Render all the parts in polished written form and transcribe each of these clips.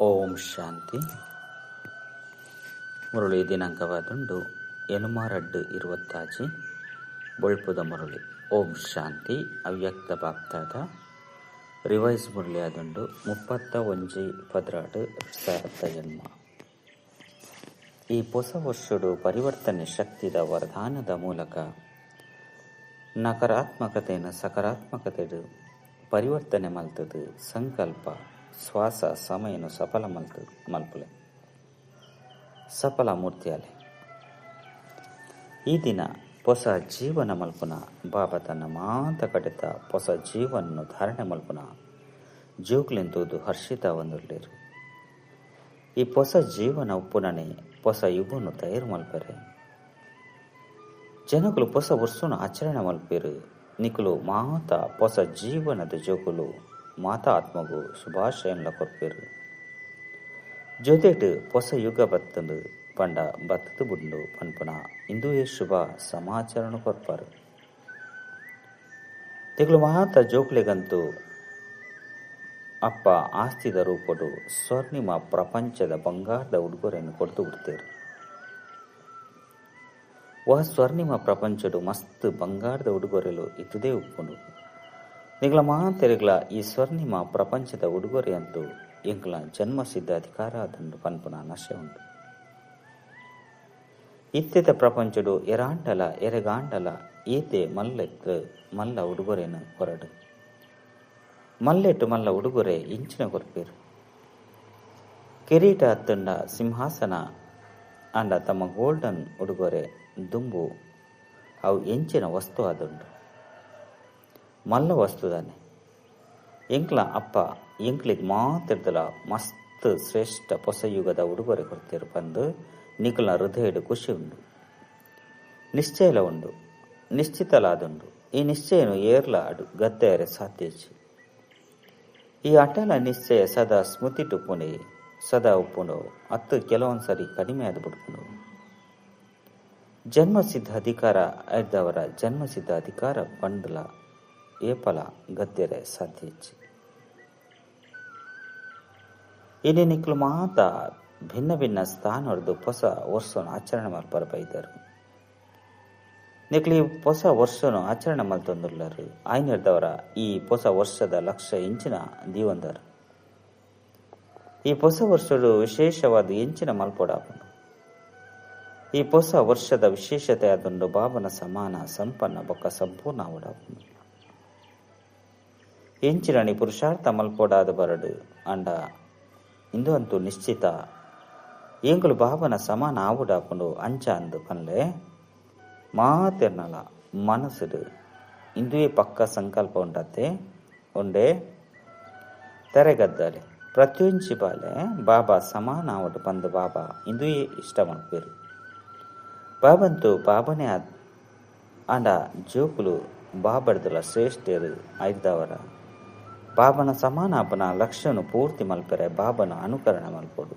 ಓಂ ಶಾಂತಿ. ಮುರಳಿ ದಿನಾಂಕವಾದುಂಡು ಎನುಮಾರಡ್ಡು ಇರುವತ್ತಾಜಿ ಬೊಳ್ಪುದ ಮುರಳಿ. ಓಂ ಶಾಂತಿ. ಅವ್ಯಕ್ತ ಬಾಪ್ತಾದ ರಿವೈಸ್ ಮುರಳಿ ಆದುಂಡು 31 12 2008. ಈ ಹೊಸ ವರ್ಷಡು ಪರಿವರ್ತನೆ ಶಕ್ತಿದ ವರದಾನದ ಮೂಲಕ ನಕಾರಾತ್ಮಕತೆಯನ್ನು ಸಕಾರಾತ್ಮಕತೆ ಪರಿವರ್ತನೆ ಮಲ್ತದು ಸಂಕಲ್ಪ ಶ್ವಾಸ ಸಮಯನು ಸಫಲ ಮಲ್ಪುಲೆ ಸಫಲ ಮೂರ್ತಿಯಾಲೆ. ಈ ದಿನ ಹೊಸ ಜೀವನ ಮಲ್ಪುನ ಬಾಬಾ ತನ್ನ ಮಾತ ಕಡೆತ ಹೊಸ ಜೀವನ ಧಾರಣೆ ಮಲ್ಪುನ ಜೋಕ್ಲೆಂತೂದು ಹರ್ಷಿತ ಒಂದುರ್ಲೇರು. ಈ ಹೊಸ ಜೀವನ ಉಪ್ಪುನನೆ ಹೊಸ ಯುಗನು ತಯಾರು ಮಲ್ಪರೆ. ಜನಕುಲು ಹೊಸ ವರ್ಷನು ಆಚರಣೆ ಮಲ್ಪೇರು. ನಿಕುಲು ಮಾತ ಹೊಸ ಜೀವನದ ಜೋಕುಲು ಮಾತಾ ಆತ್ಮಗು ಶುಭಾಶಯನ್ಲ ಕೊರ್ಪೇರು. ಜೊತೆಟು ಹೊಸ ಯುಗ ಬತ್ತಂದು ಪಂಡ ಬತ್ತದು ಬುಂಡು ಪನ್ಪುನ ಇಂದುವೇ ಶುಭ ಸಮಾಚಾರನು ಕೊರ್ಪಾರು. ತಿಗಳು ಮಾತ ಜೋಕ್ಲೆಗಂತೂ ಅಪ್ಪ ಆಸ್ತಿದ ರೂಪಡು ಸ್ವರ್ಣಿಮ ಪ್ರಪಂಚದ ಬಂಗಾರದ ಉಡುಗೊರೆಯನ್ನು ಕೊಡ್ತು ಬಿಡ್ತೇರು. ವಾ ಸ್ವರ್ಣಿಮ ಪ್ರಪಂಚಡು ಮಸ್ತ್ ಬಂಗಾರದ ಉಡುಗೊರೆಲು ಇತ್ತುದೇ ಉಪ್ಪುಂಡು. ನಿಗಳ ಮಾತೆರೆಗಳ ಈ ಸ್ವರ್ಣಿಮ ಪ್ರಪಂಚದ ಉಡುಗೊರೆ ಅಂತೂ ಎಂಕಲ ಜನ್ಮ ಸಿದ್ಧ ಅಧಿಕಾರ ಅದಂಡು ಪನ್ಪುನ ನಶೆ ಉಂಟು. ಇತ್ತೆದ ಪ್ರಪಂಚಡು ಎರಾಂಡಲ ಎರೆಗಾಂಡಲ ಏತೆ ಮಲ್ಲೆತ್ತು ಮಲ್ಲ ಉಡುಗೊರೆಯನ್ನು ಕೊರಡು. ಮಲ್ಲೆಟ್ಟು ಮಲ್ಲ ಉಡುಗೊರೆ ಇಂಚಿನ ಕೊರ್ಪೇರು. ಕಿರೀಟ ಅತ್ತಂಡ ಸಿಂಹಾಸನ ಅಂಡ ತಮ್ಮ ಗೋಲ್ಡನ್ ಉಡುಗೊರೆ ದುಂಬು ಅವು ಎಂಚಿನ ವಸ್ತು ಆದುಂಡು. ಮಲ್ಲ ವಸ್ತುದಾನೆ ಎಂಕ್ಲ ಅಪ್ಪ ಎಂಕ್ಲಿಗೆ ಮಾತಿರ್ದಲ ಮಸ್ತ್ ಶ್ರೇಷ್ಠ ಹೊಸ ಯುಗದ ಉಡುಗೊರೆ ಕೊಡ್ತಿರು ಬಂದು ನಿಕುಲ ಹೃದಯಡು ಖುಷಿ ಉಂಡು, ನಿಶ್ಚಯಲ ಉಂಡು, ನಿಶ್ಚಿತಲಾದುಂಡು. ಈ ನಿಶ್ಚಯನು ಏರ್ಲ ಅಡು ಗದ್ದೆಯರೆ ಸಾಧ್ಯಚಿ. ಈ ಅಟಲ ನಿಶ್ಚಯ ಸದಾ ಸ್ಮೃತಿ ಟುಪ್ಪುನೆ ಸದಾ ಉಪ್ಪುಂಡು ಅತ್ತು ಕೆಲವೊಂದ್ಸರಿ ಕಡಿಮೆ ಆದ ಬಿಡ್ಪುಂಡು. ಜನ್ಮಸಿದ್ಧ ಅಧಿಕಾರ ಐದವರ ಜನ್ಮಸಿದ್ಧ ಅಧಿಕಾರ ಪಂಡಲ ಏಪಲ ಗದ್ದೆರೆ ಸಾಧ್ಯ. ಇಲ್ಲಿ ನಿಕ್ಲು ಮಾತ ಭಿನ್ನ ಭಿನ್ನ ಸ್ಥಾನವರೆದು ಹೊಸ ವರ್ಷನ ಆಚರಣೆ ಮಲ್ಪರ ಬೈದರು. ನಿಕ್ಲಿ ಹೊಸ ವರ್ಷನು ಆಚರಣೆ ಮಲ್ತೊಂದುಲ್ಲರು. ಆಯ್ನಿರ್ದವರ ಈ ಹೊಸ ವರ್ಷದ ಲಕ್ಷ ಇಂಚಿನ ದೀವಂದರು. ಈ ಹೊಸ ವರ್ಷಡು ವಿಶೇಷವಾದ ಎಂಚಿನ ಮಲ್ಪೊಡಾಪುಂಡು. ಈ ಹೊಸ ವರ್ಷದ ವಿಶೇಷತೆ ಆದುಂಡು ಬಾಬನ ಸಮಾನ ಸಂಪನ್ನ ಬೊಕ್ಕ ಸಂಪೂರ್ಣ ಆವಡಾಪುಂಡು. ಎಂಚಿನಣಿ ಪುರುಷಾರ್ಥ ಮಲ್ಪೊಡಾದ ಬರಡು ಅಂಡ ಇಂದು ಅಂತೂ ನಿಶ್ಚಿತ ಎಂಕುಲು ಬಾಬನ ಸಮಾನ ಆವುಡಾಪುಂಡು ಅಂಚ ಅಂದು ಪನ್ಲೆ ಮಾತೆರ್ನಲ ಮನಸ್ಸುಡು ಇಂದುವೇ ಪಕ್ಕ ಸಂಕಲ್ಪ ಉಂಡತ್ತೆ ಉಂಡೆ ತೆರೆಗದ್ದಾಲೆ ಪ್ರತಿಯೊಂಜಿ ಬಾಲೆ ಬಾಬಾ ಸಮಾನ ಆವಡು ಬಂದು ಬಾಬಾ ಇಂದುವೇ ಇಷ್ಟ ಮಲ್ಪೇರು. ಬಾಬಂತೂ ಬಾಬನೇ ಅಂಡ ಜೋಕುಲು ಬಾಬಡ್ದಲ ಶ್ರೇಷ್ಠರು ಐದವರ ಬಾಬನ ಸಮಾನ ಅಪನ ಲಕ್ಷ್ಯನು ಪೂರ್ತಿ ಮಲ್ಪೆರೆ ಬಾಬನ ಅನುಕರಣ ಮಲ್ಪೊಡು.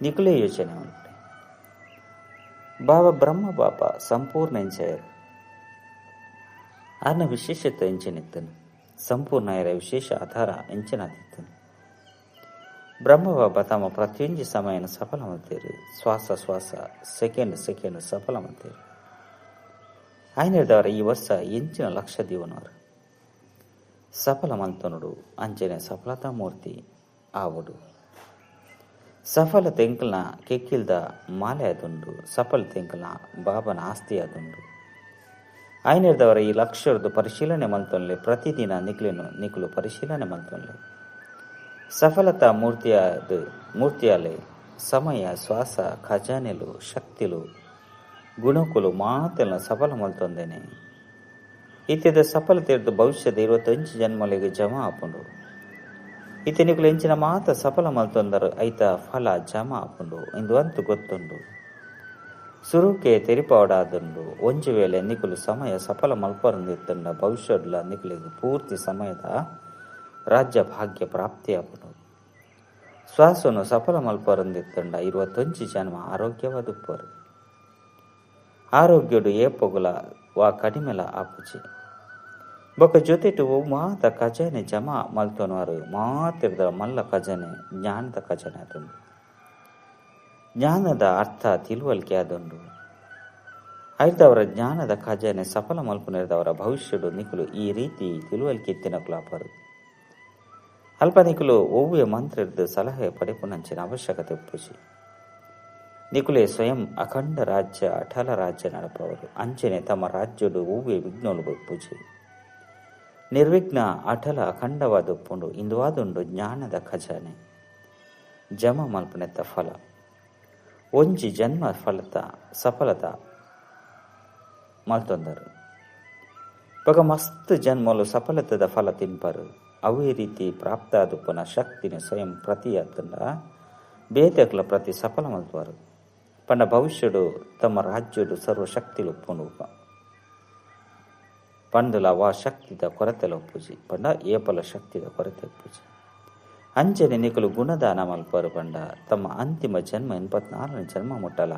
ನಿಕುಲೇ ಯೋಚನೆ ಉಂಟು. ಬಾಬಾ ಬ್ರಹ್ಮ ಬಾಬಾ ಸಂಪೂರ್ಣ ಎಂಚೆಯರು. ಆರ್ನ ವಿಶೇಷತೆ ಎಂಚಿನಿತ್ತನು ಸಂಪೂರ್ಣ ಎರ ವಿಶೇಷ ಆಧಾರ ಎಂಚಿನಾದಿತ್ತನು. ಬ್ರಹ್ಮ ಬಾಬಾ ತಮ್ಮ ಪ್ರತಿಯೊಂಜಿ ಸಮಯನ ಸಫಲ ಮಲ್ತೇರು. ಶ್ವಾಸ ಶ್ವಾಸ ಸೆಕೆಂಡ್ ಸೆಕೆಂಡ್ ಸಫಲ ಮಲ್ತೇರು. ಆಯ್ನಿರ್ದವರ ಈ ವರ್ಷ ಎಂಚಿನ ಲಕ್ಷ ದೀವನವರು ಸಫಲ ಮಲ್ತನುಡು ಅಂಚನೆ ಸಫಲತಾ ಮೂರ್ತಿ ಆವಡು. ಸಫಲತೆ ಎಂಕಲ್ನ ಕೆಕ್ಕಿಲ್ದ ಮಾಲೆ ಅದುಂಡು. ಸಫಲತೆ ಎಂಕಲ್ನ ಬಾಬನ ಆಸ್ತಿ ಅದುಂಡು. ಆಯ್ನಿರ್ದವರ ಈ ಲಕ್ಷರದ್ದು ಪರಿಶೀಲನೆ ಮಲ್ತೊನ್ಲೆ. ಪ್ರತಿದಿನ ನಿಕ್ಲೇನು ನಿಕುಲು ಪರಿಶೀಲನೆ ಮಲ್ತೊನ್ಲೆ. ಸಫಲತಾ ಮೂರ್ತಿಯಾಲೆ ಸಮಯ ಶ್ವಾಸ ಖಜಾನೆಲು ಶಕ್ತಿಲು ಗುಣಕುಲು ಮಾತೆಲ್ಲ ಸಫಲ ಮಲ್ತೊಂದೇನೆ. ಇತ್ಯದ ಸಫಲತೆ ಇರ್ದು ಭವಿಷ್ಯದ 25 ಜನ್ಮಲೆಗೆ ಜಮಾ ಆಪುಂಡು. ಇತ್ತೆ ನಿಕುಲು ಎಂಚಿನ ಮಾತ ಸಫಲ ಮಲ್ತೊಂದರು ಐತ ಫಲ ಜಮಾ ಆಪುಂಡು ಇಂದು ಅಂತೂ ಗೊತ್ತುಂಡು. ಸುರುಕೆ ತೆರಿಪಾವಡಾದುಂಡು. ಒಂಜಿ ವೇಳೆ ನಿಕುಲು ಸಮಯ ಸಫಲ ಮಲ್ಪರಂದಿತ್ತಂಡ ಭವಿಷ್ಯಡ್ಲ ನಿಕುಲಿಗೆ ಪೂರ್ತಿ ಸಮಯದ ರಾಜ್ಯ ಭಾಗ್ಯ ಪ್ರಾಪ್ತಿಯಾಪುಂಡು. ಶ್ವಾಸನು ಸಫಲ ಮಲ್ಪರಂದಿತ್ತಂಡ 21 ಜನ್ಮ ಆರೋಗ್ಯವಾದುಪ್ಪರು. ಆರೋಗ್ಯಡು ಏಪೊಗುಲ ವಾ ಕಡಿಮೆಲ ಆಪುಜಿ. ಬೊಕ್ಕ ಜೊತೆಟು ಮಾತ ಖಜಾನೆ ಜಮಾ ಮಲ್ತೊನವರು ಮಾತಿರ್ದ ಮಲ್ಲ ಖಜಾನೆ ಜ್ಞಾನದ ಖಜಾನೆ ಆದುಂಡು. ಜ್ಞಾನದ ಅರ್ಥ ತಿಳುವಳಿಕೆ ಆದುಂಡು. ಐದವರ ಜ್ಞಾನದ ಖಜಾನೆ ಸಫಲ ಮಲ್ಪುನೆರ್ದವರ ಭವಿಷ್ಯಡು ನಿಕುಲು ಈ ರೀತಿ ತಿಳುವಳಿಕೆ ಎತ್ತಿನಕುಲಾಪರು. ಅಲ್ಪ ನಿಕುಲು ಒವ್ವೆ ಮಂತ್ರಿರ್ದು ಸಲಹೆ ಪಡೆಪುನಂಚಿನ ಅವಶ್ಯಕತೆ ಉಪ್ಪುಜಿ. ನಿಕುಲೆ ಸ್ವಯಂ ಅಖಂಡ ರಾಜ್ಯ ಅಟಲ ರಾಜ್ಯ ನಡಪವರು. ಅಂಚನೆ ತಮ್ಮ ರಾಜ್ಯಡು ಒವ್ವೆ ವಿಘ್ನಲು ಉಪ್ಪುಜಿ. ನಿರ್ವಿಘ್ನ ಅಟಲ ಅಖಂಡವಾದ ಉಪ್ಪುಂಡು. ಇಂದುವಾದುಂಡು ಜ್ಞಾನದ ಖಜಾನೆ ಜಮ ಮಲ್ಪನೆತ್ತ ಫಲ. ಒಂಜಿ ಜನ್ಮ ಫಲತ ಸಫಲತ ಮಲ್ತೊಂದರು. ಬೊಕ ಮಸ್ತ್ ಜನ್ಮಲು ಸಫಲತದ ಫಲ ತಿನ್ಪರು. ಅವೇ ರೀತಿ ಪ್ರಾಪ್ತ ಆದುಪ್ಪುನ ಶಕ್ತಿನ ಸ್ವಯಂ ಪ್ರತಿ ಆತಂಡ ಬೇತೆಕ್ಲ ಪ್ರತಿ ಸಫಲ ಮಲ್ಪುವರು. ಪಂಡ ಭವಿಷ್ಯಡು ತಮ್ಮ ರಾಜ್ಯಡು ಸರ್ವಶಕ್ತಿಲು ಉಪ್ಪುಂಡು. ಪಂಡುಲ ವಾ ಶಕ್ತಿದ ಕೊರತೆಲ ಉಪ್ಪುಜಿ. ಪಂಡ ಏಪಲ ಶಕ್ತಿದ ಕೊರತೆ ಉಪ್ಪುಜಿ. ಅಂಚನೆ ನಿಕುಲು ಗುಣದಾನ ಮಲ್ಪರು. ಪಂಡ ತಮ್ಮ ಅಂತಿಮ ಜನ್ಮ 84ನೇ ಜನ್ಮ ಮುಟ್ಟಲ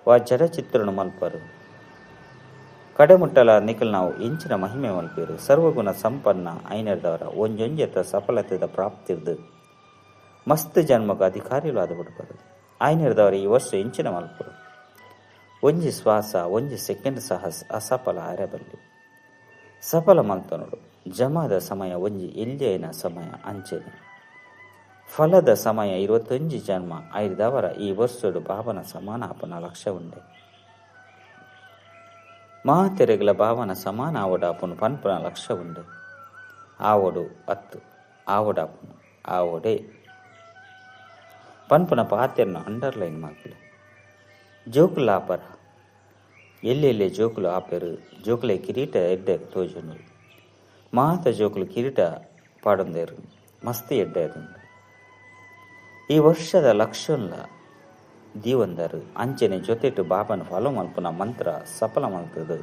ವಾ ಜಡ ಚಿತ್ರನು ಮಲ್ಪರು. ಕಡೆ ಮುಟ್ಟಲ ನಿಕಲ್ ನಾವು ಇಂಚಿನ ಮಹಿಮೆ ಮಲ್ಪೇರು. ಸರ್ವಗುಣ ಸಂಪನ್ನ ಐನರ್ದವರ ಒಂಜೊಂಜೆತ ಸಫಲತೆದ ಪ್ರಾಪ್ತಿರ್ದು ಮಸ್ತ್ ಜನ್ಮಕ್ಕೆ ಅಧಿಕಾರಿಗಳು ಆದ ಬಿಡ್ಬಾರದು. ಐನರ್ದವರ ಈ ವರ್ಷ ಇಂಚಿನ ಮಲ್ಪರು. ಒಂಜಿ ಶ್ವಾಸ ಒಂಜಿ ಸೆಕೆಂಡ್ ಸಹ ಅಸಫಲ ಅರಬಲ್ಲಿ ಸಫಲ ಮಲ್ತನೋಡು. ಜಮಾದ ಸಮಯ ಒಂಜಿ ಎಲ್ಲಿಯನ ಸಮಯ ಅಂಚೆನೆ ಫಲದ ಸಮಯ 21 ಜನ್ಮ. ಐದವರ ಈ ವರ್ಷಡು ಭಾವನ ಸಮಾನ ಅಪನ ಲಕ್ಷ್ಯ ಉಂಡೆ. ಮಾತೆರೆಗಳ ಭಾವನ ಸಮಾನ ಆವಡಾಪುನು ಪನ್ಪುನ ಲಕ್ಷ್ಯ ಉಂಡೆ. ಆವಡು ಅತ್ತು ಆವಡಾಪುನು ಆವಡೆ ಪನ್ಪುನ ಪಾತೆರ್ನ ಅಂಡರ್ಲೈನ್ ಮಾಕಲೆ. ಜೋಕುಲು ಆಪರ ಎಲ್ಲೆಲ್ಲೆ ಜೋಕುಲು ಆಪೆರು. ಜೋಕುಲೆ ಕಿರೀಟ ಎಡ್ಡೆ ತೋಜನು. ಮಾತ ಜೋಕುಲು ಕಿರೀಟ ಪಾಡೊಂದೇರು ಮಸ್ತ್ ಎಡ್ಡೆ ಅದುಂಡು. ಈ ವರ್ಷದ ಲಕ್ಷ್ಯನ್ಲ ದೀವಂದರು. ಅಂಚನೆ ಜೊತೆಟು ಬಾಬನ ಫಾಲೋ ಮಲ್ಪುನ ಮಂತ್ರ ಸಫಲ ಮಲ್ತದು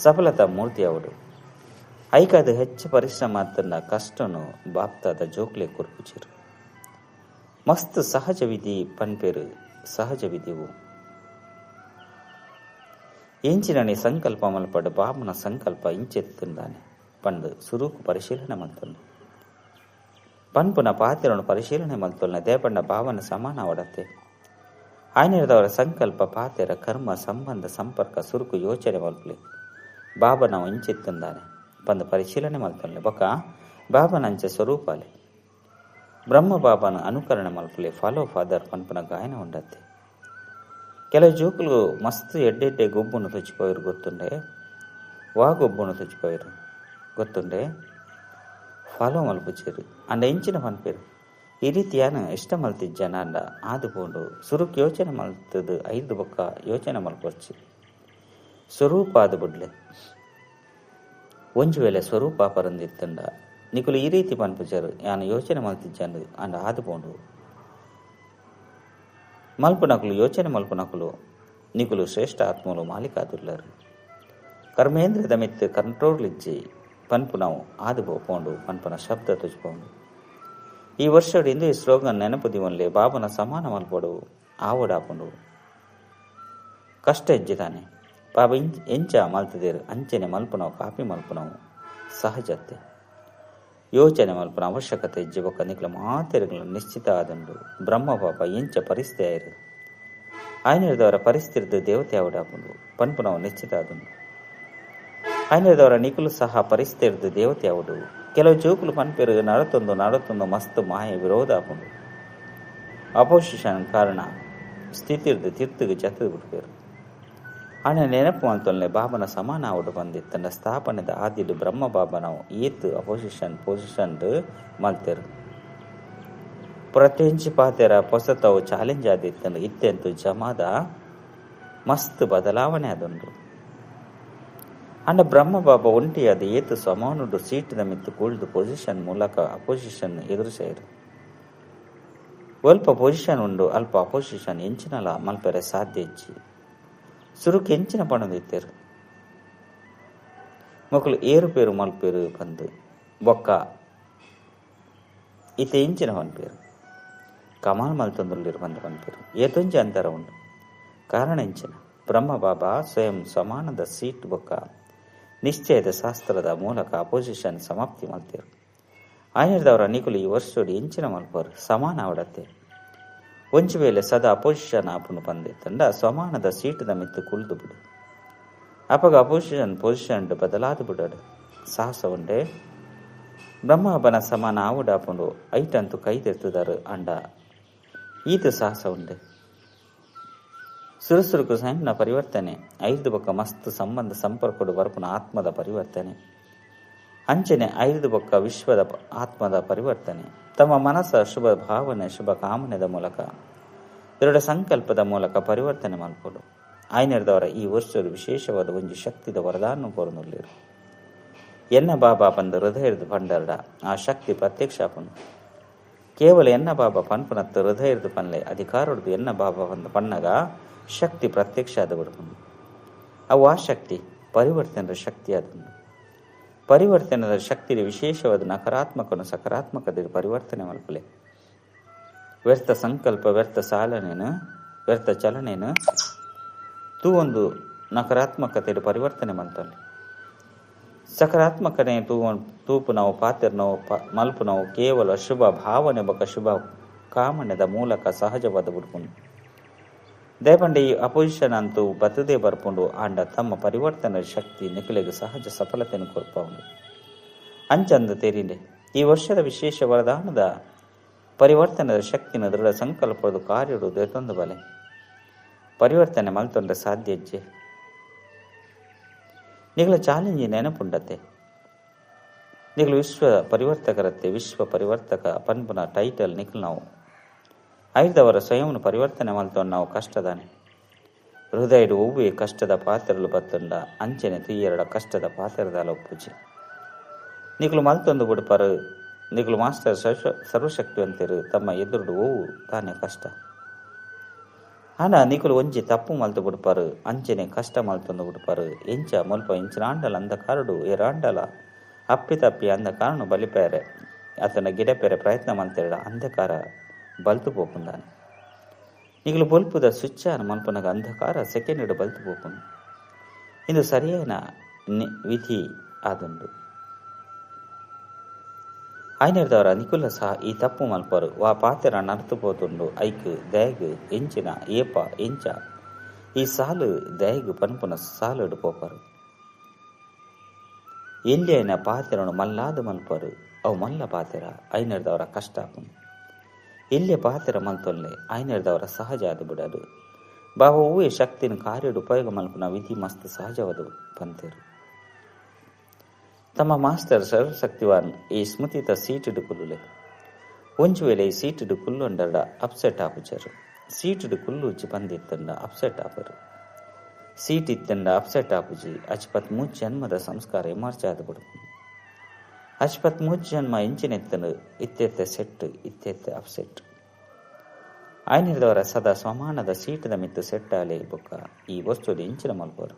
ಸಫಲತಾ ಮೂರ್ತಿ ಅವಡು. ಐಕಾದ ಹೆಚ್ಚು ಪರಿಶ್ರಮ ತನ್ನ ಕಷ್ಟನು ಬಾಪ್ತಾದ ಜೋಕ್ಲೆ ಕೊರ್ಪುಚಿರು. ಮಸ್ತ್ ಸಹಜ ವಿಧಿ ಪನ್ಪೇರು. ಸಹಜ ವಿಧಿವು ಎಂಚಿನಣಿ ಸಂಕಲ್ಪ ಮಲ್ಪಡು ಬಾಬನ ಸಂಕಲ್ಪ ಇಂಚೆತ್ತುಂದಾನೆ ಪಂಡು ಸುರುಕು ಪರಿಶೀಲನೆ ಮಲ್ತೊಂಡು. ಪನ್ಪುನ ಪಾತ್ರನು ಪರಿಶೀಲನೆ ಮಲ್ತೊಲ್ನ ದೇಪಂಡ ಭಾವನ ಸಮಾನ ಅವಡತ್ತೆ. ಆಯ್ನಿರದವರ ಸಂಕಲ್ಪ ಪಾತೆರ ಕರ್ಮ ಸಂಬಂಧ ಸಂಪರ್ಕ ಸುರುಕು ಯೋಚನೆ ಮಲ್ಪಲೆ ಬಾಬನ ಇಂಚಿತ್ತುಂದಾನೆ ಪಂದು ಪರಿಶೀಲನೆ ಮಲ್ತೊಲ್ಲೆ. ಬೊಕ ಬಾಬನ ಅಂಚೆ ಸ್ವರೂಪಾಲೆ ಬ್ರಹ್ಮ ಬಾಬನ ಅನುಕರಣೆ ಮಲ್ಪಲೆ ಫಾಲೋ ಫಾದರ್ ಪನ್ಪುನ ಗಾಯನ ಉಂಡತ್ತೆ. ಕೆಲವು ಜೋಕುಲು ಮಸ್ತ್ ಎಡ್ಡೆಡ್ಡೆ ಗೊಬ್ಬುನು ತುಚ್ಚಿಪೋಯರು ಗೊತ್ತುಂಡೆ. ವಾ ಗೊಬ್ಬುನು ತುಚ್ಚಿಪೋಯರು ಗೊತ್ತುಂಡೆ. ಫಾಲೋ ಮಲ್ಪುಚೇರು ಅಂಡ ಇಂಚಿನ ಪನ್ಪೇರು. ಈ ರೀತಿಯಾನ ಇಷ್ಟ ಮಲ್ತಿಜ್ಜನ ಅಂಡ ಆದು ಪೋಂಡು ಸುರುಕ್ ಯೋಚನೆ ಮಲ್ತದು 5 ಬೊಕ್ಕ ಯೋಚನೆ ಮಲ್ಪೊರ್ಚಿ ಸ್ವರೂಪ ಆದು ಬುಡ್ಲೆ. ಒಂಜಿ ವೇಳೆ ಸ್ವರೂಪ ಪರಂದಿತ್ತಂಡ ನಿಕುಲು ಈ ರೀತಿ ಪನ್ಪುಚೇರು ಯಾನು ಯೋಚನೆ ಮಲ್ತಿಜ್ಜಂಡು ಅಂಡ ಆದು ಪೋಂಡು ಮಲ್ಪುನಕುಲು ಯೋಚನೆ ಮಲ್ಪುನಕುಲು ನಿಕುಲು ಶ್ರೇಷ್ಠ ಆತ್ಮಲು ಮಾಲೀಕಾದುಲ್ಲರು. ಕರ್ಮೇಂದ್ರಿಯದ ಮಿತ್ತು ಕಂಟ್ರೋಲ್ ಇಜ್ಜಿ ಪನ್ಪುನವು ಆದು ಪೋಂಡು ಪನ್ಪುನ ಶಬ್ದ ತುಚ್ಪೋಂಡು. ಈ ವರ್ಷಡು ಇಂದು ಈ ಸ್ಲೋಗನ್ ನೆನಪು ದಿವನ್ಲೆ ಬಾಬನ ಸಮಾನ ಮಲ್ಪಡು ಆವಡಾಪುಂಡು. ಕಷ್ಟ ಹೆಜ್ಜಿತಾನೆ ಬಾಬಾ ಎಂಚ ಮಲ್ತದೇರು ಅಂಚನೆ ಮಲ್ಪುನವು ಕಾಪಿ ಮಲ್ಪುನವು ಸಹಜತೆ. ಯೋಚನೆ ಮಲ್ಪನ ಅವಶ್ಯಕತೆ ಇಜ್ಜಿ. ಬೊಕ್ಕ ನಿಕ್ಲ ಮಾತೆರುಗಳ ನಿಶ್ಚಿತ ಆದಂಡು. ಬ್ರಹ್ಮ ಬಾಬಾ ಎಂಚ ಪರಿಸ್ಥಿತಿ ಆಯಿರು ಆಯ್ನಿರ್ದವರ ಪರಿಸ್ಥಿತಿ ದೇವತೆ ಆವಡಾಪುಂಡು ಪನ್ಪುನವು ನಿಶ್ಚಿತ ಆದಂಡು. ಆಯ್ನಿರ್ದವರ ನಿಕುಲು ಸಹ ಪರಿಸ್ಥಿತಿ ದೇವತೆ ಆವಡು. ಕೆಲವು ಜೋಕುಲು ಪನ್ಪೆರು ನಡತೊಂದು ನಡತೊಂದು ಮಸ್ತ್ ಮಾಯ ವಿರೋಧ ಆಪುಂಡು. ಅಪೋಸಿಷನ್ ಕಾರಣ ಸ್ಥಿತಿರ್ದು ತಿರ್ತುಗು ಜತದು ಬಿಡ್ಪೇರು. ಆಣ ನೆನಪು ಮಲ್ತೊಲ್ನೆ ಬಾಬನ ಸಮಾನ ಆವಡು ಬಂದಿತ್ತಂಡ ಸ್ಥಾಪನೆದ ಆದಿಡು ಬ್ರಹ್ಮ ಬಾಬನವು ಏತು ಅಪೋಸಿಷನ್ ಪೊಸಿಷನ್ ಮಲ್ತೆರು. ಪ್ರತಿಯೊಂಜಿ ಪಾತೆರ ಪೊಸತವು ಚಾಲೆಂಜ್ ಆದಿತ್ತಂಡ ಇತ್ತೆಂತು ಜಮಾದ ಮಸ್ತ್ ಬದಲಾವಣೆ ಆದುಂಡು. ಅಂಡ ಬ್ರಹ್ಮ ಬಾಬಾ ಒಂಟಿಯಾದ ಏತು ಸಮಾನುಡು ಸೀಟಿನ ಮಿತ್ತು ಕೂಳ್ದು ಪೊಸಿಷನ್ ಮೂಲಕ ಅಪೋಸಿಷನ್ ಎದುರಿಸೇರು. ಅಲ್ಪ ಪೊಸಿಷನ್ ಉಂಡು ಅಲ್ಪ ಅಪೋಸಿಷನ್ ಎಂಚಿನಲ ಮಲ್ಪೆರೆ ಸಾಧ್ಯ ಇಜ್ಜಿ. ಸುರುಕು ಎಂಚಿನ ಪಣದಿತ್ತೇರು ಮೊಕಲು ಏರುಪೇರು ಮಲ್ಪೇರು ಪಂದು ಬೊಕ್ಕ ಇತ್ತೆ ಎಂಚಿನ ಪನ್ಪೇರು ಕಮಾಲ್ ಮಲ್ತೊಂದುಳ್ಳಿರು ಬಂದು ಪನ್ಪೇರು ಏತೊಂಜಿ ಅಂತರ ಉಂಡು. ಕಾರಣ ಎಂಚಿನ ಬ್ರಹ್ಮ ಬಾಬಾ ಸ್ವಯಂ ಸಮಾನದ ಸೀಟ್ ಬೊಕ್ಕ ನಿಶ್ಚಯದ ಶಾಸ್ತ್ರದ ಮೂಲಕ ಅಪೋಸಿಷನ್ ಸಮಾಪ್ತಿ ಮಲ್ತೇರು. ಆಯನದವರ ನಿಕುಲು ಈ ವರ್ಷೋಡು ಎಂಚಿನ ಮಲ್ಪರು ಸಮಾನ ಅವಡತ್ತೆ. ಒಂಜಿ ವೇಳೆ ಸದಾ ಅಪೋಸಿಷನ್ ಆಪುನು ಪಂದಿತ್ತಂಡ ಸಮಾನದ ಸೀಟದ ಮಿತ್ತು ಕುಲ್ದು ಬಿಡು. ಅಪಗ ಅಪೋಸಿಷನ್ ಪೊಸಿಷನ್ ಬದಲಾದ ಬಿಡಡು. ಸಾಹಸ ಉಂಡೆ ಬ್ರಹ್ಮಬನ ಸಮಾನ ಆವುಡಾಪುಂಡು ಐಟಂತು ಕೈದೆತ್ತುದಾರು ಅಂಡ ಈತ ಸಾಹಸ ಉಂಡೆ. ಸುರುಸುರುಕು ಸ್ವಯಂನ ಪರಿವರ್ತನೆ ಐದು ಬೊಕ್ಕ ಮಸ್ತ್ ಸಂಬಂಧ ಸಂಪರ್ಕಡು ಬರ್ಪುನ ಆತ್ಮದ ಪರಿವರ್ತನೆ ಅಂಚನೆ ಐದು ಬೊಕ್ಕ ವಿಶ್ವದ ಆತ್ಮದ ಪರಿವರ್ತನೆ. ತಮ್ಮ ಮನಸ್ಸ ಶುಭ ಭಾವನೆ ಶುಭ ಕಾಮನೆದ ಮೂಲಕ ದೃಢ ಸಂಕಲ್ಪದ ಮೂಲಕ ಪರಿವರ್ತನೆ ಮಲ್ಪಡು. ಆಯ್ನೆರ್ದವರ ಈ ವರ್ಷರು ವಿಶೇಷವಾದ ಒಂಜಿ ಶಕ್ತಿದ ವರದಾನ ಕೋರನುಲ್ಲೇರು. ಎನ್ನ ಬಾಬಾ ಪಂದು ಹೃದಯದ ಪಂಡರ್ಡ ಆ ಶಕ್ತಿ ಪ್ರತ್ಯಕ್ಷ ಆಪುಂಡು. ಕೇವಲ ಎನ್ನ ಬಾಬಾ ಪನ್ಪುನತ್ತು ಹೃದಯದ ಪನ್ಲೆ ಅಧಿಕಾರೊಡ್ದು ಎನ್ನ ಬಾಬಾ ಪಂದು ಪಣ್ಣಗ ಶಕ್ತಿ ಪ್ರತ್ಯಕ್ಷ ಆದ ಬಿಡ್ಪುಂಡು. ಅವು ಆ ಶಕ್ತಿ ಪರಿವರ್ತನದ ಶಕ್ತಿ ಆದುಂಡು. ಪರಿವರ್ತನದ ಶಕ್ತಿ ವಿಶೇಷವಾದ ನಕಾರಾತ್ಮಕನು ಸಕಾರಾತ್ಮಕದ ಪರಿವರ್ತನೆ ಮಲ್ಪಲೆ. ವ್ಯರ್ಥ ಸಂಕಲ್ಪ ವ್ಯರ್ಥ ಸಾಲನೇನು ವ್ಯರ್ಥ ಚಲನೇನು ತೂ ಒಂದು ನಕಾರಾತ್ಮಕತೆ ಪರಿವರ್ತನೆ ಮಲ್ತಲ್ಲಿ. ಸಕಾರಾತ್ಮಕನೇ ತೂಪು ನಾವು ಪಾತಿರ್ನವು ಮಲ್ಪು ನಾವು ಕೇವಲ ಶುಭ ಭಾವನೆ ಬೊಕ ಶುಭ ಕಾಮನೆದ ಮೂಲಕ ಸಹಜವಾದ ಬಿಡ್ಪುಂಡು. ದಯಪಂಡೆ ಈ ಅಪೋಸಿಷನ್ ಅಂತೂ ಬತ್ತದೇ ಬರ್ಪುಂಡು ಆಂಡ ತಮ್ಮ ಪರಿವರ್ತನೆ ಶಕ್ತಿ ನಿಖಲೆಗೆ ಸಹಜ ಸಫಲತೆಯನ್ನು ಕೊರ್ಪುಂಡು. ಅಂಚಂದ ತೇರಿಂಡೆ ಈ ವರ್ಷದ ವಿಶೇಷ ವರದಾನದ ಪರಿವರ್ತನದ ಶಕ್ತಿನ ದೃಢ ಸಂಕಲ್ಪದ ಕಾರ್ಯಡು ದೇತೊಂದು ಬಲೆ ಪರಿವರ್ತನೆ ಮಲ್ತೊಂಡ್ರೆ ಸಾಧ್ಯ ಹೆಜ್ಜೆ. ನಿಗಳ ಚಾಲೆಂಜ್ ನೆನಪುಂಡತೆ. ನಿಗಳು ವಿಶ್ವ ಪರಿವರ್ತಕರತ್ತೆ. ವಿಶ್ವ ಪರಿವರ್ತಕ ಪನ್ಪುನ ಟೈಟಲ್ ನಿಖಲ್ ನಾವು ಐದವರ ಸ್ವಯಂನು ಪರಿವರ್ತನೆ ಮಲ್ತೊಂಡು ನಾವು ಕಷ್ಟದಾನೆ. ಹೃದಯಡು ಒವ್ವೇ ಕಷ್ಟದ ಪಾತ್ರಲು ಬತ್ತುಂಡ ಅಂಚನೆ ತುಯ್ಯರಡ ಕಷ್ಟದ ಪಾತ್ರದಾಲ ಒಪ್ಪುಜಿ. ನಿಗಳು ಮಲ್ತೊಂದು ಬಿಡ್ಪಾರು. ನಿಗಳು ಮಾಸ್ಟರ್ ಸರ್ವಶಕ್ತಿವಂತರು ತಮ್ಮ ಎದುರುಡು ಓವು ತಾನೇ ಕಷ್ಟ. ಆನ ನಿಕುಲು ಒಂಜಿ ತಪ್ಪು ಮಲ್ತು ಬಿಡ್ಪಾರು ಅಂಚನೆ ಕಷ್ಟ ಮಲ್ತೊಂದು ಬಿಡ್ಪಾರು. ಎಂಚ ಮುಲ್ಪ ಇಂಚಿನಾಂಡಲ ಅಂಧಕಾರಡು ಏರಾಂಡಲ ಅಪ್ಪಿ ತಪ್ಪಿ ಅಂಧಕಾರನು ಬಲಿಪೇರೆ ಆತನ ಗಿಡಪೇರೆ ಪ್ರಯತ್ನ ಮಲ್ತೆರಡ ಅಂಧಕಾರ ಬಲ್ತು ಪೋಪುಂದಾನೆ. ನಿಗಲು ಬೊಲ್ಪುದ ಸ್ವಿಚ್ಚಾನ ಮಲ್ಪನಗ ಅಂಧಕಾರ ಸೆಕೆಂಡ್ ಬಲ್ತು ಪೋಪುಂಡು. ಇಂದು ಸರಿಯಾದ ವಿಧಿ ಆದುಂಡು. ಆಯ್ನೆರ್ದವರ ನಿಕುಲ ಸಹ ಈ ತಪ್ಪು ಮಲ್ಪರು ವಾ ಪಾತ್ರ ನರ್ತು ಪೋತುಂಡು ಐಕ್ ದಯಗ್ ಎಂಚಿನ ಏಪ ಎಂಚ ಈ ಸಾಲು ದಯಗ್ ಪನ್ಪುನ ಸಾಲುಡು ಪೋಪರು. ಎಲ್ಲಿ ಐನ ಪಾತ್ರನು ಮಲ್ಲಾದ ಮಲ್ಪರು ಅವು ಮಲ್ಲ ಪಾತ್ರ ಐನೆರ್ದವರ ಕಷ್ಟ ಆಪುಂಡು. ಎಲ್ಲಿಯ ಪಾತ್ರ ಮಲ್ತೊಲ್ಲೆ ಐನೆರ್ದವರ ಸಹಜ ಆದ ಬಿಡದು. ಬಾವ ಹೂವೆ ಶಕ್ತಿನ ಕಾರ್ಯಡು ಉಪಯೋಗ ಮಲ್ಪುನ ವಿಧಿ ಮಸ್ತ್ ಸಹಜವಾದ ಪಂತೇರು. ತಮ್ಮ ಮಾಸ್ಟರ್ ಸರ್ವಶಕ್ತಿವಾನ್ ಈ ಸ್ಮೃತಿತ ಸೀಟುಡು ಕುಲ್ಲುಲೆ. ಒಂಜು ವೇಳೆ ಈ ಸೀಟುಡು ಕುಲ್ಲುಂಡರ್ಡ ಅಪ್ಸೆಟ್ ಆಪುಜರು. ಸೀಟುಡು ಕುಲ್ಲುಜ್ಜಿ ಬಂದಿತ್ತಂಡ ಅಪ್ಸೆಟ್ ಆಪರು. ಸೀಟ್ ಇತ್ತಂಡ ಅಪ್ಸೆಟ್ ಆಪುಜಿ. ಅಚ್ಪತ್ ಮೂಜ್ ಜನ್ಮದ ಸಂಸ್ಕಾರ ಎಮರ್ಜ್ ಆದ ಬಿಡ್ಪುಂಡು. ಅಚ್ಪತ್ ಮೂಜ್ ಜನ್ಮ ಇಂಚಿನೆತ್ತನು ಇತ್ತೆತ್ತೆ ಸೆಟ್ ಇತ್ತೆತ್ತೆ ಅಪ್ಸೆಟ್. ಆಯ್ನಿರ್ದವರ ಸದಾ ಸಮಾನದ ಸೀಟದ ಮಿತ್ತು ಸೆಟ್ಟಾಲೆ ಬೊಕ್ಕ ಈ ವಸ್ತುಡು ಇಂಚಿನ ಮಲ್ಪರು.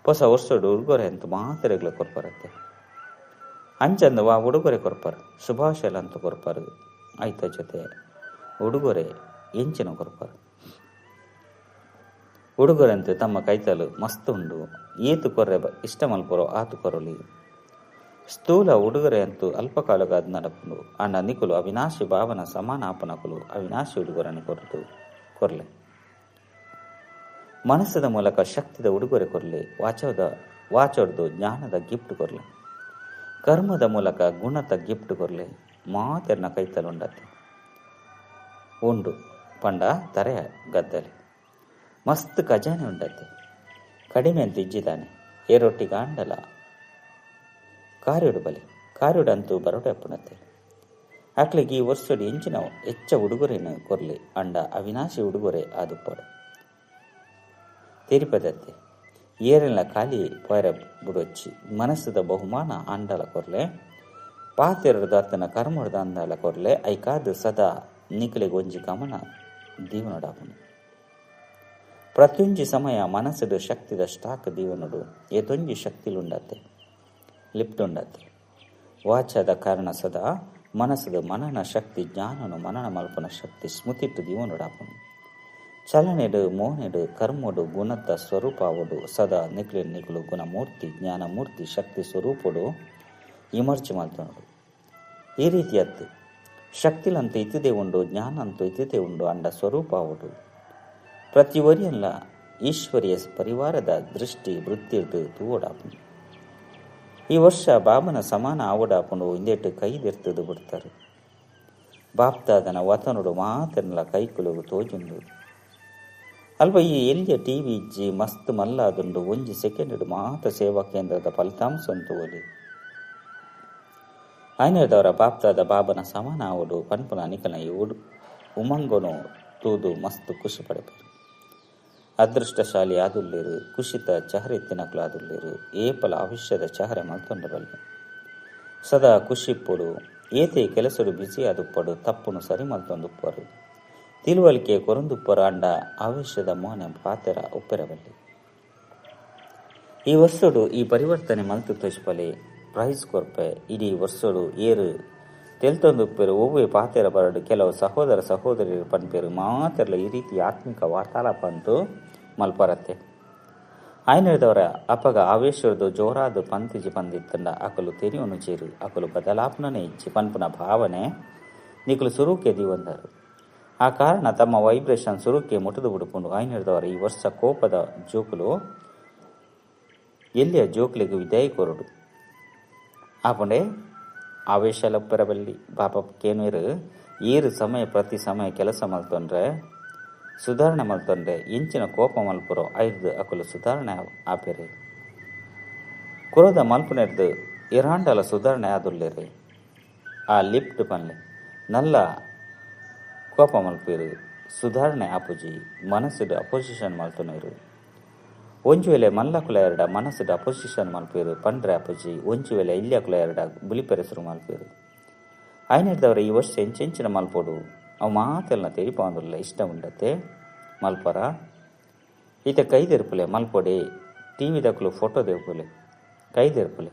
ಹೊಸ ವರ್ಷಡು ಉಡುಗೊರೆ ಅಂತ ಮಾತ್ರೆಗಳ ಕೊರ್ಪರತ್ತೆ. ಅಂಚಂದ ವಾ ಉಡುಗೊರೆ ಕೊರ್ಪರು ಶುಭಾಶಯ ಅಂತ ಕೊರ್ಪರು. ಆಯ್ತ ಜೊತೆ ಉಡುಗೊರೆ ಎಂಚಿನ ಕೊರ್ಪರು. ಉಡುಗೊರೆ ಅಂತ ತಮ್ಮ ಕೈತಲು ಮಸ್ತ್ ಉಂಡು. ಏತು ಕೊರ್ರೆ ಇಷ್ಟ ಮಲ್ಪರೋ ಆತು ಕೊರಲಿ. ಸ್ಥೂಲ ಉಡುಗೊರೆ ಅಂತೂ ಅಲ್ಪಕಾಲಗಾದ ನಡಪುಂಡು. ಅಂಡ ನಿಕುಲು ಅವಿನಾಶಿ ಭಾವನ ಸಮಾನ ಆಪನಕುಲು ಅವಿನಾಶಿ ಉಡುಗೊರೆಯನ್ನು ಕೊರತು ಕೊರ್ಲೆ. ಮನಸ್ಸದ ಮೂಲಕ ಶಕ್ತಿದ ಉಡುಗೊರೆ ಕೊರಲಿ. ವಾಚೋಡ್ದು ಜ್ಞಾನದ ಗಿಫ್ಟ್ ಕೊರಲಿ. ಕರ್ಮದ ಮೂಲಕ ಗುಣದ ಗಿಫ್ಟ್ ಕೊರಲಿ. ಮಾತೆರ್ನ ಕೈತಲುಂಡತ್ತೆ ಉಂಡು ಪಂಡ ತರೆ ಗದ್ದಲೆ ಮಸ್ತ್ ಖಜಾನೆ ಉಂಡತ್ತೆ. ಕಡಿಮೆ ಅಂತ ಇಜ್ಜಿದಾನೆ ಏರೊಟ್ಟಿಗೆ ಆಂಡಲ ಕಾರ್ಯಡು ಬಲಿ ಕಾರ್ಯಡಂತೂ ಬರೋಡೆ ಅಪ್ಪಣತ್ತೆ. ಅಕ್ಲಿಗೆ ಈ ವರ್ಷಡು ಎಂಚಿನ ಹೆಚ್ಚ ಉಡುಗೊರೆಯನ್ನು ಕೊರಲಿ ಅಂಡ ಅವಿನಾಶಿ ಉಡುಗೊರೆ ಆದುಪ್ಪಾಡು. ತಿರುಪದತ್ತೆ ಏರೆಲ್ಲ ಖಾಲಿ ಪೊಯರ ಬುಡೊಚ್ಚಿ ಮನಸ್ಸದ ಬಹುಮಾನ ಆಂಡಲ ಕೊರ್ಲೆ. ಪಾತೆರಡ್ದು ಅತ್ತನ ಕರ್ಮಡ್ದು ಅಂದಲ ಕೊರ್ಲೆ. ಐಕಾದು ಸದಾ ನಿಕಲೆಗೆ ಒಂಜಿ ಗಮನ ದೀವನಡಾಪುಂಡು. ಪ್ರತಿಯೊಂಜಿ ಸಮಯ ಮನಸ್ಸದ ಶಕ್ತಿದ ಸ್ಟಾಕ್ ದೀವನಡು ಏತೊಂಜಿ ಶಕ್ತಿಲುಂಡತ್ತೆ ಲಿಪ್ಟ್ ಉಂಡತ್ತೆ. ವಾಚದ ಕಾರಣ ಸದಾ ಮನಸ್ಸದ ಮನನ ಶಕ್ತಿ ಜ್ಞಾನನು ಮನನ ಮಲ್ಪನ ಶಕ್ತಿ ಸ್ಮೃತಿಟ್ಟು ದೀವನಡಾಪುಂಡು. ಚಲನೆಡು ಮೋನೆಡು ಕರ್ಮಡು ಗುಣತ ಸ್ವರೂಪಾವಡು ಸದಾ ನಿಕ್ಲೆ ನಿಕುಲು ಗುಣಮೂರ್ತಿ ಜ್ಞಾನಮೂರ್ತಿ ಶಕ್ತಿ ಸ್ವರೂಪಡು ಇಮರ್ಜ್ ಮಲ್ತೊನಡು. ಈ ರೀತಿಯತ್ತು ಶಕ್ತಿಲಂತೂ ಇತ್ತಿದೆ ಉಂಡು, ಜ್ಞಾನಂತೂ ಇತ್ತಿದೆ ಉಂಡು, ಅಂಡ ಸ್ವರೂಪಾವಡು. ಪ್ರತಿ ಒರಿಯಲ್ಲ ಈಶ್ವರಿಯ ಪರಿವಾರದ ದೃಷ್ಟಿ ವೃತ್ತಿರ್ದು ತೂವಡಾಪುಂಡು. ಈ ವರ್ಷ ಬಾಬನ ಸಮಾನ ಆವಡಾಪುಂಡು ಇಂದೆಟ್ಟು ಕೈದೆರ್ತದು ಬಿಡ್ತಾರೆ. ಬಾಪ್ತಾದನ ವತನುಡು ಮಾತನ್ಲ ಕೈಕುಲುಗು ತೋಜುಂಡು. ಅಲ್ಪ ಈ ಎಲ್ಲಿಯ ಟಿ ವಿ ಇಜ್ಜಿ ಮಸ್ತ್ ಮಲ್ಲಾದುಂಡು. ಒಂಜಿ ಸೆಕೆಂಡ್ ಮಾತ ಸೇವಾ ಕೇಂದ್ರದ ಫಲಿತಾಂಶ ಒಲಿ. ಆಯ್ನದವರ ಬಾಪ್ತಾದ ಬಾಬನ ಸಮಾನ ಆವಡು ಪನ್ಪುನ ನಿಕನ ಉಮಂಗನು ತೂದು ಮಸ್ತ್ ಖುಷಿ ಪಡೆಪರು. ಅದೃಷ್ಟಶಾಲಿ ಆದುಲ್ಲೇರು, ಕುಶಿತ ಚಹರೆ ತಿನಕಲು ಆದುಲ್ಲೇರು, ಏಪಲ ಆವಿಷ್ಯದ ಚಹರೆ ಮಲ್ತೊಂಡಬಲ್ಲೆ. ಸದಾ ಖುಷಿಪ್ಪಡು, ಏತೆ ಕೆಲಸಡು ಬಿಸಿ ಆದುಪ್ಪಡು, ತಪ್ಪುನು ಸರಿ ಮಲ್ತೊಂದುಪ್ಪರು, ತಿಳುವಳಿಕೆ ಕೊರಂದುಪ್ಪರು, ಅಂಡ ಆವೇಶದ ಮೋನೆ ಪಾತೆರ ಉಪ್ಪಿರಬಲ್ಲೆ. ಈ ವರ್ಷಡು ಈ ಪರಿವರ್ತನೆ ಮಲ್ತು ತೋಜ್ಪಲೆ ಪ್ರೈಸ್ ಕೊರ್ಪೆ. ಇಡೀ ವರ್ಷಡು ಏರು ತೆಲ್ತೊಂದುಪ್ಪೆರು ಒವ್ವೆ ಪಾತೆರ ಬರಡು ಕೆಲವು ಸಹೋದರ ಸಹೋದರಿಯರು ಪನ್ಪೇರು ಮಾತೆರ್ಲ ಈ ರೀತಿ ಆತ್ಮಿಕ ವಾರ್ತಾಲಾಪ ಅಂತೂ ಮಲ್ಪರತ್ತೆ. ಆಯ್ನದವರ ಅಪಗ ಆವೇಶರದು ಜೋರಾದ ಪಂತಿಜಿ ಪಂದಿತ್ತಂಡ ಅಕಲು ತೆರಿಯೊನು ಚೇರು ಅಕಲು ಬದಲಾಪನೇ ಇಜ್ಜಿ ಪನ್ಪುನ ಭಾವನೆ ನಿಕಲು ಸುರುಕೆ ದೀವಂದರು. ಆ ಕಾರಣ ತಮ್ಮ ವೈಬ್ರೇಷನ್ ಸುರುಕೆ ಮುಟುದು ಬಿಡುಪುಂಡು. ಆಯ್ನದವರ ಈ ವರ್ಷ ಕೋಪದ ಜೋಕುಲು ಎಲ್ಲಿಯ ಜೋಕುಲಿಗೆ ವಿದಾಯ ಕೊರಡು ಆಪಂಡೆ ಆವೇಶಲಪ್ಪರಬಲ್ಲಿ ಬಾಪ ಕೇನುವರು ಏರು ಸಮಯ ಪ್ರತಿ ಸಮಯ ಕೆಲಸ ಮಲ್ತೊಂಡ್ರೆ ಸುಧಾರಣೆ ಮಲ್ತೊಂಡ್ರೆ ಇಂಚಿನ ಕೋಪ ಮಲ್ಪುರೋ ಐದು ಅಕಲು ಸುಧಾರಣೆ ಆಪೆರೆ. ಕುರದ ಮಲ್ಪುನೆರ್ದು ಇರಾಂಡಲ ಸುಧಾರಣೆ ಆದುಲ್ಲೇರೆ. ಆ ಲಿಫ್ಟ್ ಪನ್ಲೆ ನಲ್ಲ ಕೋಪ ಮಲ್ಪಿರು ಸುಧಾರಣೆ ಆಪುಜಿ ಮನಸ್ಸುಡು ಅಪೋಸಿಷನ್ ಮಲ್ತೊನರು. ಒಂಜು ವೇಳೆ ಮಲ್ಲಕುಲ ಎರಡ ಮನಸ್ಸುಡು ಅಪೋಸಿಷನ್ ಮಲ್ಪೇರು ಪಂಡ್ರೆ ಅಪುಜಿ. ಒಂಜು ವೇಳೆ ಇಲ್ಯಕುಲ ಎರಡ ಬುಲಿಪೆರೆಸರು ಮಲ್ಪೇರು. ಆಯ್ನದವರ ಈ ವರ್ಷ ಎಂಚೆಂಚಿನ ಮಲ್ಪೋಡು ಅವು ಮಾತೆಲ್ಲ ತೆರಿಪಾಂದುಲ್ಲ ಇಷ್ಟ ಉಂಡತೆ ಮಲ್ಪರ. ಈತ ಕೈದೆರ್ಪುಲೆ ಮಲ್ಪೊಡೆ ಟಿ ವಿ ದಕ್ಕಲು ಫೋಟೋ ದೇಪುಲೆ ಕೈದೆರ್ಪುಲೆ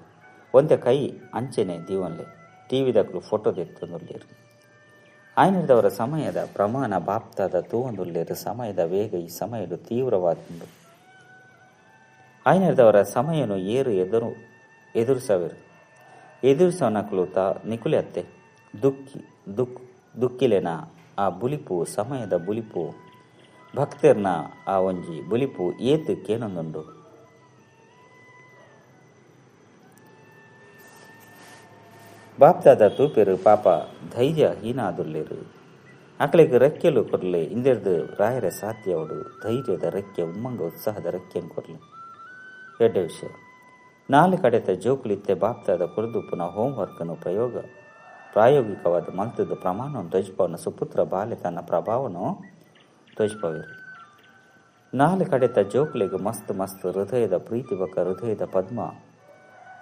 ಒಂತೆ ಕೈ ಅಂಚೆನೆ ದೀವನ್ಲೆ ಟಿ ವಿ ದಕ್ಕಲು ಫೋಟೋ ದೆತ್ತೊಂದುಲ್ಲೇರು. ಆಯ್ನದವರ ಸಮಯದ ಪ್ರಮಾಣ ಬಾಪ್ತಾದ ತೂವೊಂದುಲ್ಲೇರು. ಸಮಯದ ವೇಗ ಈ ಸಮಯಡು ತೀವ್ರವಾದುಂಡು. ಆಯ್ನದವರ ಸಮಯನು ಏರು ಎದುರಿಸವರು ಎದುರಿಸವನಕಲು ತಾ ನಿಕುಲೆ ಅತ್ತೆ ದುಕ್ಕಿ ದುಕ್ಕಿಲೆನ ಆ ಬುಲಿಪು ಸಮಯದ ಬುಲಿಪು ಭಕ್ತರ್ನ ಆ ಒಂಜಿ ಬುಲಿಪು ಏತು ಕೇನೊಂದುಂಡು. ಬಾಪ್ತಾದ ತೂಪೆರು ಪಾಪ ಧೈರ್ಯ ಹೀನಾದುಲ್ಲೇರು. ಅಕಲಿಗೆ ರೆಕ್ಕೆಲು ಕೊರ್ಲೆ ಇಂದೆರ್ದು ರಾಯರ ಸಾಧ್ಯವಡು. ಧೈರ್ಯದ ರೆಕ್ಕೆ ಉಮ್ಮಂಗ ಉತ್ಸಾಹದ ರೆಕ್ಕೆಯನ್ನು ಕೊರ್ಲೆ. ಎಡ್ಡೆ ವಿಷಯ ನಾಲ್ಕು ಕಡೆತ ಜೋಕುಲಿತ್ತೆ ಬಾಪ್ತಾದ ಕೊರದುಪ್ಪುನ ಹೋಮ್ವರ್ಕನ್ನು ಪ್ರಾಯೋಗಿಕವಾದ ಮಲ್ತದ ಪ್ರಮಾಣವನ್ನು ತೋಜ್ಪವನ ಸುಪುತ್ರ ಬಾಲೆ ತನ್ನ ಪ್ರಭಾವನು ತೋಜ್ಪವಿರು. ನಾಲ್ಕು ಕಡೆತ ಜೋಕುಲಿಗೆ ಮಸ್ತ್ ಮಸ್ತ್ ಹೃದಯದ ಪ್ರೀತಿ ಬೊಕ್ಕ ಹೃದಯದ ಪದ್ಮ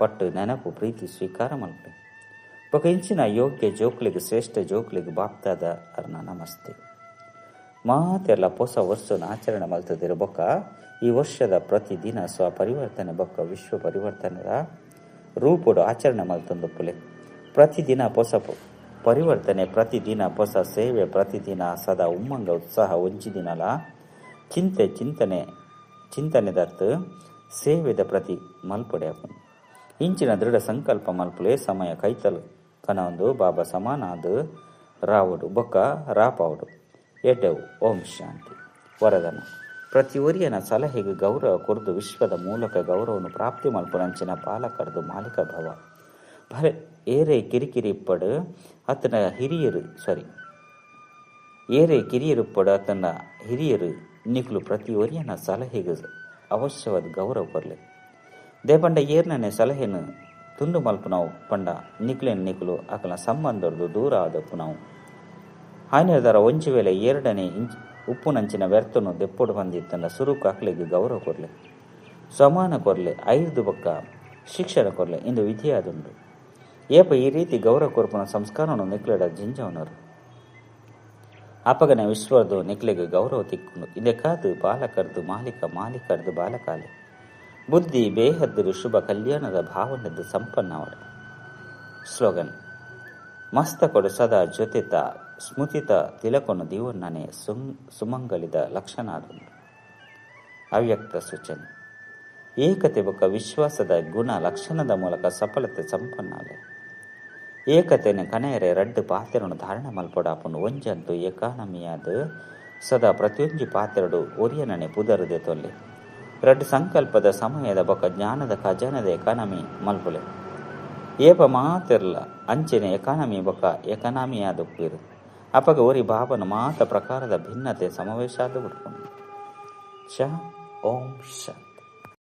ಪಟ್ಟು ನೆನಪು ಪ್ರೀತಿ ಸ್ವೀಕಾರ ಮಲ್ಪೆ ಬೊಕ್ಕ ಇಂಚಿನ ಯೋಗ್ಯ ಜೋಕುಲಿಗೆ ಶ್ರೇಷ್ಠ ಜೋಕುಲಿಗೆ ಬಾಪ್ತಾದ ಅರ್ನ ನಮಸ್ತೆ. ಮಾತೆಲ್ಲ ಹೊಸ ವರ್ಷನ ಆಚರಣೆ ಮಲ್ತದಿರು ಬೊಕ್ಕ ಈ ವರ್ಷದ ಪ್ರತಿದಿನ ಸ್ವ ಪರಿವರ್ತನೆ ಬೊಕ್ಕ ವಿಶ್ವ ಪರಿವರ್ತನೆದ ರೂಪುಡು ಆಚರಣೆ ಮಲ್ತೊಂದುಪ್ಪುಲೆ. ಪ್ರತಿದಿನ ಹೊಸ ಪರಿವರ್ತನೆ, ಪ್ರತಿದಿನ ಹೊಸ ಸೇವೆ, ಪ್ರತಿದಿನ ಸದಾ ಉಮ್ಮಂಗ ಉತ್ಸಾಹ ಒಂಜಿ ದಿನಲ ಚಿಂತೆ ಚಿಂತನೆ ಚಿಂತನೆದರ್ಥ ಸೇವೆದ ಪ್ರತಿ ಮಲ್ಪಡೆ ಆಪುಂಡು. ಇಂಚಿನ ದೃಢ ಸಂಕಲ್ಪ ಮಲ್ಪುಲೆ ಸಮಯ ಕೈತಲು ಕನೊಂದು ಬಾಬಾ ಸಮಾನಾದ ರಾವುಡು ಬೊಕ್ಕ ರಾಪಾವುಡು. ಎಡ್ಡೆವು. ಓಂ ಶಾಂತಿ. ವರದನ ಪ್ರತಿ ಒರಿಯನ ಸಲಹೆಗೆ ಗೌರವ ಕೊರ್ದು ವಿಶ್ವದ ಮೂಲಕ ಗೌರವನು ಪ್ರಾಪ್ತಿ ಮಲ್ಪುನಂಚಿನ ಪಾಲಕರ್ದು ಮಾಲೀಕ ಭವ. ಭಲೆ ಏರೆ ಕಿರಿಕಿರಿ ಇಪ್ಪಡು ಅತನ ಹಿರಿಯರು ಏರೆ ಕಿರಿಯರುಪ್ಪಡು ಅತನ ಹಿರಿಯರು ನಿಕ್ಲು ಪ್ರತಿ ಒರಿಯನ ಸಲಹೆಗೆ ಅವಶ್ಯವಾದ ಗೌರವ ಕೊರ್ಲೆ. ದೇಪಂಡ ಏರ್ನನೆ ಸಲಹೆನು ತುಂಡು ಮಲ್ಪುನವು ಪಂಡ ನಿಕ್ಲೆನ್ ನಿಕ್ಲು ಅಕಲ ಸಂಬಂಧರ್ದು ದೂರ ಆದಪ್ಪುನವು. ಆಯ್ನದರ ಒಂಜಿ ವೇಳೆ ಎರಡನೇ ಇಂಚ್ ಉಪ್ಪುನಂಚಿನ ವ್ಯರ್ಥನು ದೆಪ್ಪೊಡು ಬಂದಿತ್ತಂಡ ಸುರುಕು ಅಕ್ಲೆಗೆ ಗೌರವ ಕೊರ್ಲೆ, ಸಮಾನ ಕೊರ್ಲೆ, ಐದು ಬೊಕ್ಕ ಶಿಕ್ಷಣ ಕೊರ್ಲೆ ಇಂದು ವಿಧಿಯಾದುಂಡು. ಏಪ ಈ ರೀತಿ ಗೌರವ ಕೊರ್ಪುನ ಸಂಸ್ಕಾರನು ನಿಕ್ಲೆಡ ಜಿಂಜವನರು ಅಪಗನ ವಿಶ್ವದು ನಿಕ್ಲೆಗೆ ಗೌರವ ತಿಕ್ಕುಂಡು. ಇದಕ್ಕಾದು ಬಾಲಕರ್ದು ಮಾಲೀಕ ಮಾಲೀಕರ್ದು ಬಾಲಕಾಲೆ ಬುದ್ಧಿ ಬೇಹದ್ದರು ಶುಭ ಕಲ್ಯಾಣದ ಭಾವನದ್ದು ಸಂಪನ್ನವರು. ಸ್ಲೋಗನ್: ಮಸ್ತಕೊಡು ಸದಾ ಜೊತೆತ ಸ್ಮೃತಿತ ತಿಲಕನು ದೀವೊನ್ನನೆ ಸುಮಂಗಲಿದ ಲಕ್ಷಣ ಆದುಂಡು. ಅವ್ಯಕ್ತ ಸೂಚನೆ. ಏಕತೆ ಬೊಕ್ಕ ವಿಶ್ವಾಸದ ಗುಣ ಲಕ್ಷಣದ ಮೂಲಕ ಸಫಲತೆ ಸಂಪನ್ನ ಆಲೆ. ಏಕತೆನ್ ಕನಯೆರೆ ರಡ್ಡ್ ಪಾತೆರೊನು ಧಾರಣೆ ಮಲ್ಪೊಡಾಪುಂಡು. ಒಂಜಂತೂ ಎಕಾನಮಿಯಾದ್ ಸದಾ ಪ್ರತಿಯೊಂಜಿ ಪಾತೆರೊಡು ಒರಿಯನನೆ ಪುದರ್ ದೆತೊನ್ಲೆ. ರಡ್ಡ್ ಸಂಕಲ್ಪದ ಸಮಯದ ಬೊಕ್ಕ ಜ್ಞಾನದ ಖಜಾನೆದ ಎಕಾನಮಿ ಮಲ್ಪುಲೆ. ಏಪ ಮಾತೆರ್ಲಾ ಅಂಚನೆ ಎಕಾನಮಿ ಬೊಕ್ಕ ಎಕಾನಮಿಯಾದುಪ್ಪುವೆರ್ ಅಪಗ ಒರಿ ಬಾಬಾನ ಮಾತ ಪ್ರಕಾರದ ಭಿನ್ನತೆ ಸಮಾವೇಶ ಆದ್ ಬುಡ್ಪುಂಡು. ಚ ಓಂ ಶಾಂತಿ.